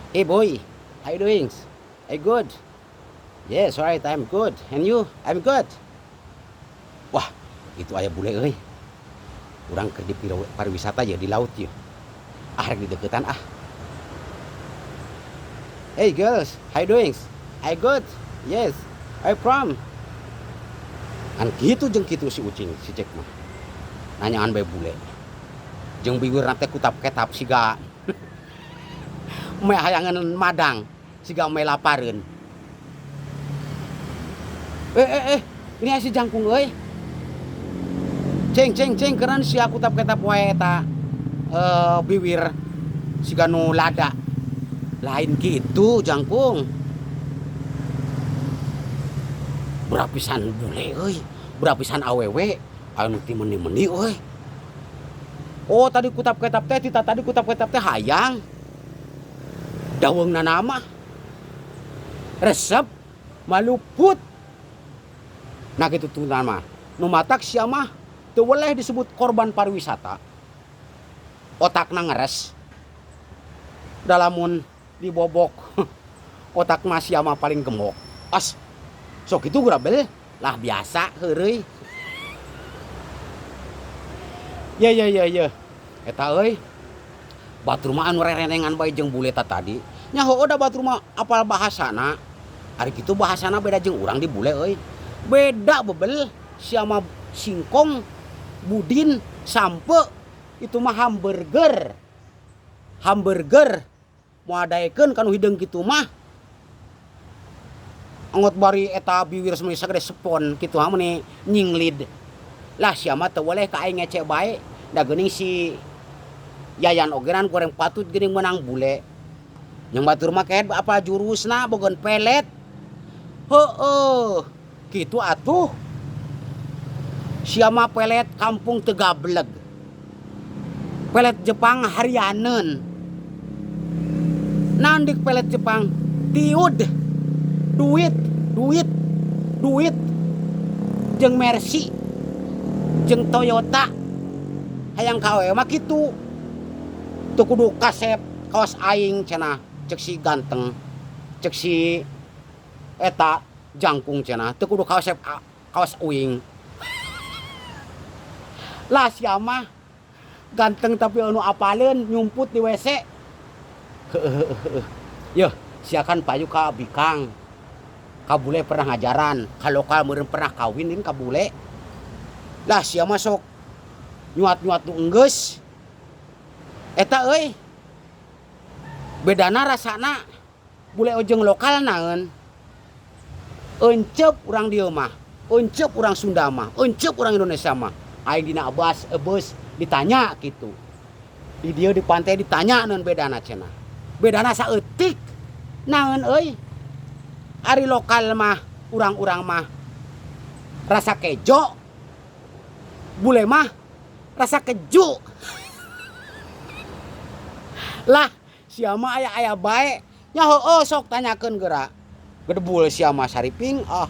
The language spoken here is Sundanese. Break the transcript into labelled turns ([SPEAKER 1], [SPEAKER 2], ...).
[SPEAKER 1] Hey boy, how you doing? I good. Yes, right, I'm good. And you? I'm good. Wah, itu aya bule euy. Urang keur di pariwisata ya di laut ya. Ah, rek dideukeutan ah. Hey girls, how you doing? I good. Yes, I from. Kan kitu jeung kitu si ucing, si Jack mah. Nanyaan bae bule. Jeung biwirna teh kutap-ketap siga me hayangan madang, siga me lapareun. Eh eh eh, ini si jangkung euy. Ceng ceng ceng keuran sia kutap-ketap wae eta biwir siga nu lada. Lain kitu jangkung. Berapisan bule euy, berapisan awewe anu ti meuni-meuni euy. Oh tadi kutap-ketap teh tita tadi kutap-ketap teh hayang. Daweungna mah resep maluput. Nah kitu tuntunan mah. Nu matak sia mah teu weleh disebut korban pariwisata. Otakna ngeres. Dalamun dibobok otak mah sia mah paling gemok. As sok kitu grabel lah biasa heureuy. Ya ya ya ya. Eta euy. Batur mah anu rerenengan bae jeung bule ta tadi. Nya heueuh da batur mah apal bahasana. Ari kitu bahasana beda jeung urang di bule euy. Beda bebel sia mah singkong, budin, sampe itu mah hamburger. Hamburger moal daekeun ka nu hideung kitu mah. Angot bari eta biwir meuni sagede sepon kitu ha meuni nyinglid. Lah sia mah teu weleh ka aing ngece bae. Da geuning si Yayan ogeran goreng patut geuning meunang bule. Jeung batur mah kehed apal jurusna bogeun pelet. Heueuh, kitu atuh. Sia mah pelet kampung teu gableg. Pelet Jepang harianeun. Naon dik pelet Jepang? Tiud. Duit, duit, duit. Jeung Mercy, jeung Toyota. Hayang ka awewe mah kitu. Teu kudu kasep kaos aing cenah cek si ganteng, cek si eta jangkung cenah teu kudu kasep kaos uing. Lah sia mah ganteng tapi anu apaleun nyumput di WC. Heueuh. Yeuh, sia kan payu ka bikang. Ka bule pernah ngajaran, ka lokal meureun pernah kawin deui ka bule. Lah sia mah sok nyuat-nyuat nu enggeus. Eta euy. Bedana rasana bule jeung lokal naeun. Encep urang dieu mah, encep urang Sunda mah, encep urang Indonesia mah. Aing dina bus, bus ditanya kitu. Di dieu di pantai ditanya naeun bedana cenah. Bedana saeutik. Naeun euy. Ari lokal mah urang-urang mah rasa kejo. Bule mah rasa keju. Lah sia mah aya-aya bae. Nya heueuh sok tanyakeun geura. Gedebul sia mah sariping ah.